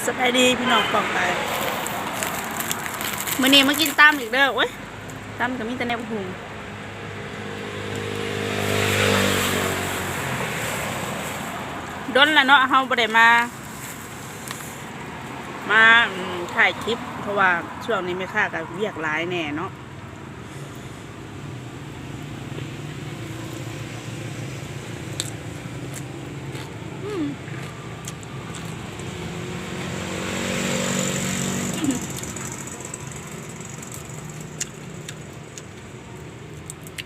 ສະບາຍດີພີ່ນ້ອງປ້ອງປາຍ ມື້ນີ້ມາກິນຕຳອີກເດີ. ໂອ້ຍ ຕຳກໍມີແຕ່ແນວຫຸງ ດົນລະເນາະ ເຮົາບໍ່ໄດ້ມາ ມາ ອືມ ຖ່າຍຄລິບ ເພາະວ່າຊ່ວງນີ້ແມ່ຄ້າກໍວຽກຫຼາຍແດ່ເນາະ. ອືມ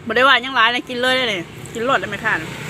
ບໍ່ໄດ້ວ່າຫຍັງຫຼາຍນະ ກິນເລີຍເດ້ນີ້ ກິນໂລດເດ້ແມ່ຄ້ານະ.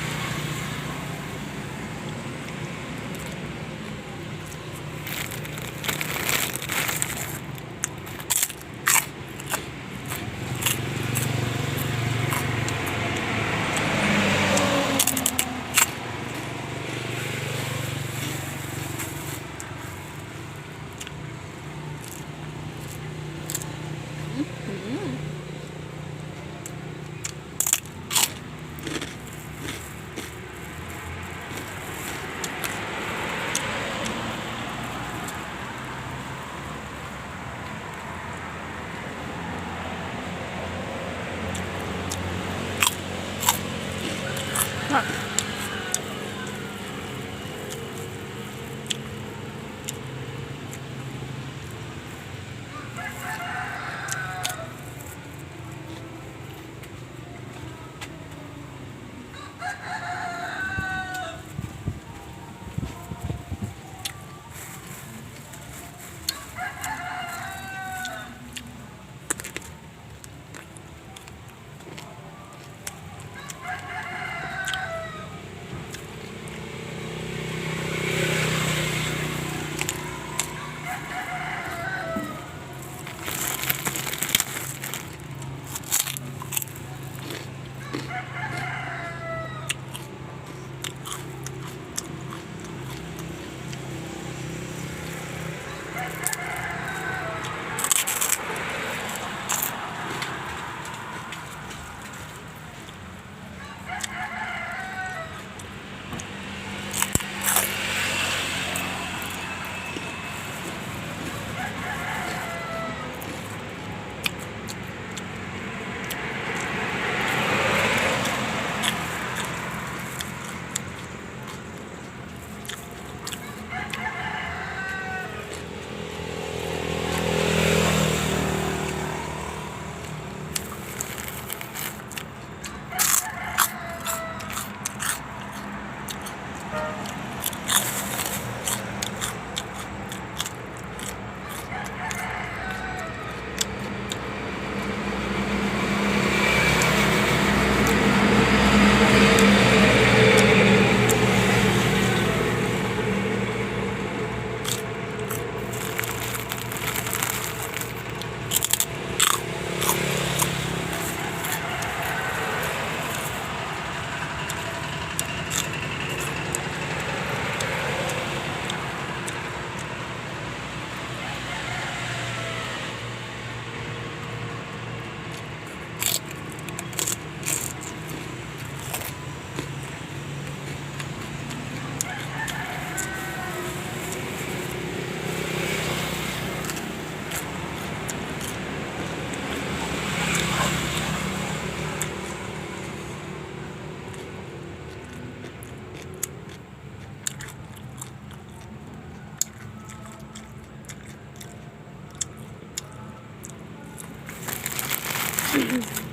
ອືມ